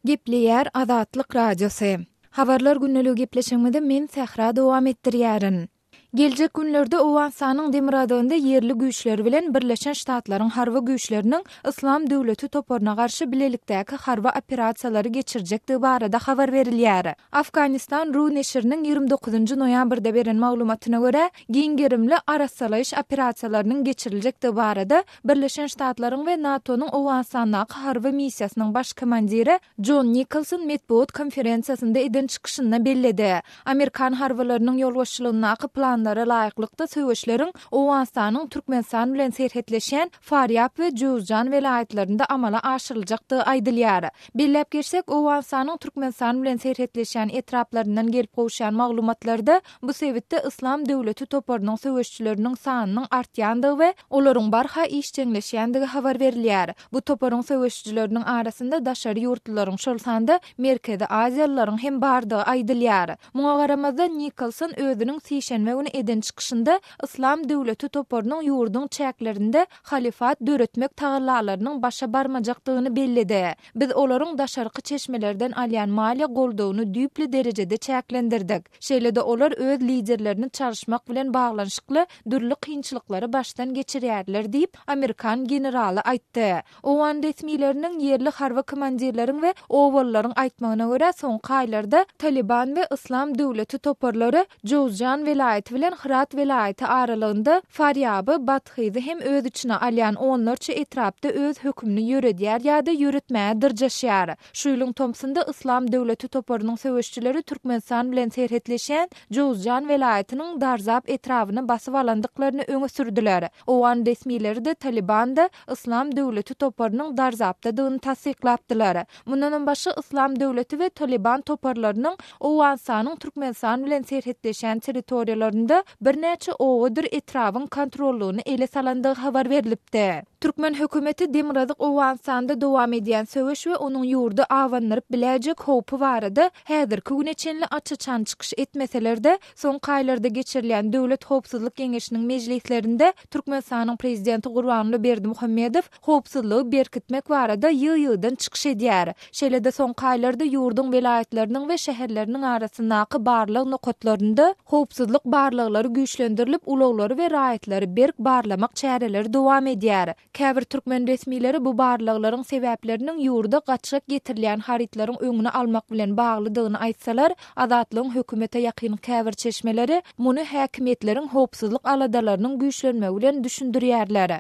Gepleýär Azatlyk Radiosy. Habarlar gündeligi gepleşigimizi men Sähra dowam etdirýärin. Geljek günlerde Owganystanyň demirgazygynda ýerli güýçler bilen Birleşen Ştatlaryň harby güýçleriniň Yslam döwleti toparyna garşy bilelikdäki harby operasiýalary geçirjekdigi barada habar berilýär. Afganistan ru neşiriniň 29 noýabrda beren maglumatyna görä, giň gerimli arassalaýyş operasiýalarynyň geçiriljekdigi barada Birleşen Ştatlaryň we NATO-nyň Owganystandaky harby missiýasynyň baş komandiri Jon Nikolson metbugat konferensiýasynda eden çykyşynda belledi. Amerikan harbylarynyň ýolbaşçylygyndaky planlara laýyklykda söweşleriň Owganystanyň Türkmenistan bilen serhetleşýän Farýab we Jöwüzjan welaýatlarynda amala aşyryljakdygy aýdylýar. Belläp geçsek, Owganystanyň Türkmenistan bilen serhetleşýän etraplaryndan gelip gowuşýan maglumatlarda bu sebitde Yslam döwleti toparynyň söweşçileriniň sanynyň artýandygy we olaryň barha işjeňleşýändigi habar berilýär. Bu toparyň söweşijileriniň arasynda daşary ýurtlularyň, şol sanda Merkezi aziýalylaryň hem bardygy aýdylýar. Muňa garamazdan, Nikolson özüniň sişenbe güni eden çykyşynda Yslam döwleti toparynyň ýurduň çäklerinde halyfat döretmek tagallalarynyň başa barmajakdygyny belledi. Biz olaryň daşarky çeşmelerden alýan maliýe goldawyny düýpli derejede çäklendirdik. Şeýle-de olar öz liderlerini çalyşmak bilen baglanyşykly dürli kynçylyklary başdan geçirýärler diýip, amerikan generaly aýtdy. Owgan resmileriniň, ýerli harby komandirleriň we obalylaryň aýtmagyna görä, soňky aýlarda Talyban we Yslam döwleti toparlary Jowzjan welaýaty bilen Hyrat welaýaty aralygynda Farýaby, Bathyzy hem öz içine alýan onlarça etrapda öz hökümini ýöredýär ýa-da ýöretmäge dyrjaşýar. Şu ýylyň tomsunda Yslam döwleti toparynyň söweşijileri Türkmenistan bilen serhetleşýän Jowzjan welaýatynyň Darzap etrabyny basyp alandyklaryny öňe sürdüler. Owgan resmileri-de, Talyban-da Yslam döwleti toparynyň Darzapdadygyny tassyklapdylar. Mundanam başga Yslam döwleti we Talyban toparlarynyň Owganystanyň Türkmenistan bilen serhetleşýän territoriýalarynda birnäçe obadyr etrabyň kontrollygyny ele salandygy habar berlipdi. Türkmen hökümeti Demirgazyk Owganystanda dowam edýän söweş we onuň ýurda abandyryp biläýjek howpy barada häzirki güne çenli aç-açan çykyş etmeseler-de, soňky aýlarda geçirilýän Döwlet howpsuzlyk geňeşiniň mejlislerinde Türkmenistanyň Prezidenti Gurbanguly Berdimuhamedow howpsuzlygy berkitmek barada ýygy-ýygydan çykyş edýär. Şeýle-de soňky aýlarda ýurduň welaýatlarynyň we şäherleriniň arasyndaky barlag nokatlarynda howpsuzlyk barlaglary güýçlendirilip, ulaglary we raýatlary berk barlamak çäreleri dowam edýär. Käbir türkmen resmileri bu barlaglaryň sebäpleriniň ýurda gaçgak getirilýän harytlaryň öňüni almak bilen baglydygyny aýtsalar, Azatlygyň hökümete ýakyn käbir çeşmeleri muny häkimiýetleriň howpsuzlyk aladalarynyň güýçlenmegi bilen düşündirýärler.